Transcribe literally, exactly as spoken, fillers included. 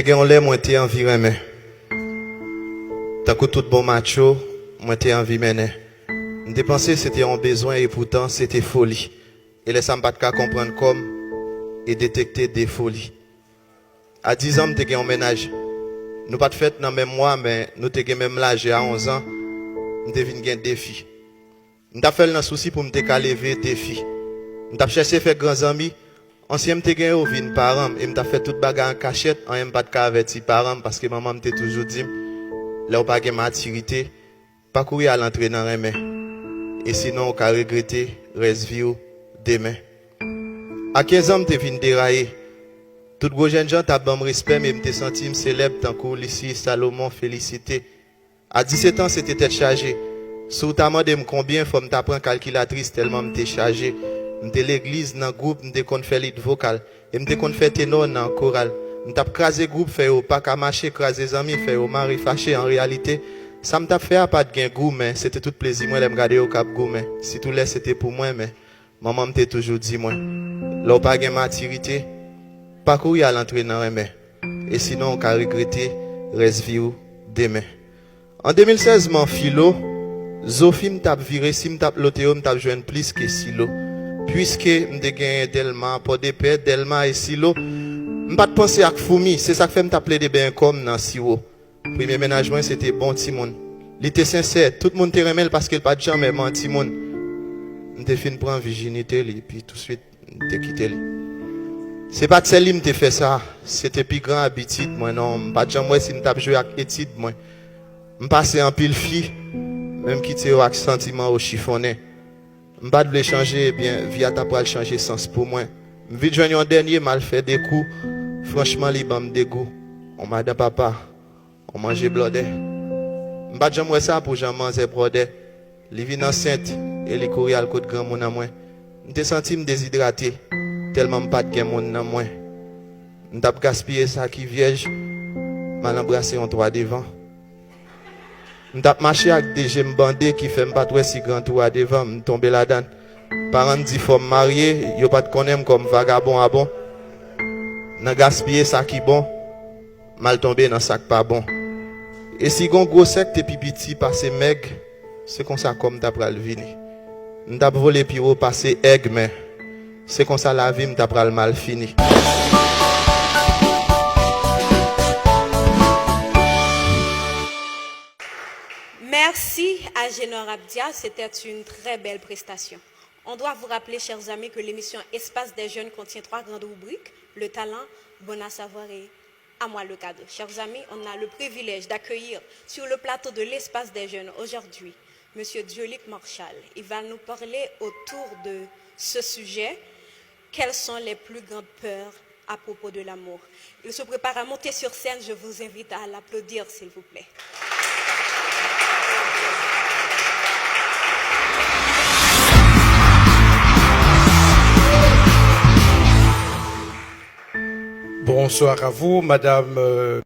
Te gen yon lè mwen te anvi renmen. Tankou tout bon macho, mwen te anvi mennen. M te panse se te yon bezwen, epoutan se te foli. E lè sa m pa t ka konprann kò m e detekte defo li. A diz an, m te gen yon mennaj. Nou pa t fèt nan menm mwa, men nou te gen menm laj, e a onz an, m te vin gen defi. M t ap fè l nan sousi pou m te ka leve defi. M t ap chèche fè gran zanmi. Ansyen m te gen yo vin paran m, e m t ap fè tout bagay an kachèt, anyen m pa t ka avèti paran m, paske manman m te toujou di m, lè w pa gen matirite, pa kouri al antre nan renmen. E sinon, w ka regrete rès vi w demen. A kenz an, m te vin deraye. Tout gwo jènjan t ap ban m respè, men m te santi m selèb tankou Lisi, Salomon, Felisite. A disèt an, se te tèt chaje. Si w ta mande m konbyen, fò m ta pran kalkilatris tèlman m te chaje. M te legliz, nan gwoup, m te konn fè lit vokal. E m te konn fè tenò nan koral. M t ap kraze gwoup, fè yo pa ka mache, kraze zanmi, fè yo mare fache. An reyalite, sa m t ap fè a pa t gen gou, men se te tout plezi mwen lè m gade yo k ap goumen. Sitou lè se te pou mwen, men manman m te toujou di mwen, lè w pa gen matirite, pa kouri al antre nan renmen. E sinon, w ka regrete rès vi w demen. An de mil sèz, m an filo. Zofi m t ap vire, si m t ap lote yo, m t ap jwenn plis ke silo. Piske m te genyen Dèlma, Pòdepè, Dèlma e Silo, m pa t panse ak foumi. Se sa k fè m t ap plede benyen kò m nan siwo. Premye mennaj mwen, se te bon timoun. Li te sensè, tout moun te renmen l paske l pa t janmen manti moun. M te fin pran vijinite li, epi touswit, m te kite li. Se pa t sèl li m te fè sa, se te pi gran abitid mwen, non. M pa t janm wè si m t ap jwe ak etid mwen. M pase anpil fi, men m kite yo ak santiman yo chifonnen. M pa t vle chanje, ebyen, vi a ta pral chanje sans pou mwen. M vin jwenn yon dènye, m al fè de kou. Franchman, li ban m degou. On madan papa, on manje blòdè. M pa t janm wè sa pou jan manzè bwòdè. Li vin ansent e li kouri al kot granmoun an mwen. M te santi m dezidrate, tèlman m pa t gen moun nan mwen. M t ap gaspiye sa ki vyèj, m al anbrase yon twa devan. M t ap mache ak de je m bande ki fè m pa t wè si gran twou a devan m, m tonbe ladan l. Paran m di fò m marye, yo pa t konnen m kòm vagabon a bon. Nan gaspiye sa ki bon, m al tonbe nan sa k pa bon. E si gon gwosè k te pi piti pase mèg, se konsa kò m ta pral vini. M t ap vole pi wo pase èg, men se konsa lavi m ta pral mal fini. Merci à Genor Abdia, c'était une très belle prestation. On doit vous rappeler, chers amis, que l'émission Espace des Jeunes contient trois grandes rubriques, le talent, Bon à savoir et À moi le cadeau. Chers amis, on a le privilège d'accueillir sur le plateau de l'Espace des Jeunes aujourd'hui Monsieur Dieulic Marchal. Il va nous parler autour de ce sujet, quelles sont les plus grandes peurs à propos de l'amour. Il se prépare à monter sur scène, je vous invite à l'applaudir, s'il vous plaît. Bonsoir à vous, Madame euh,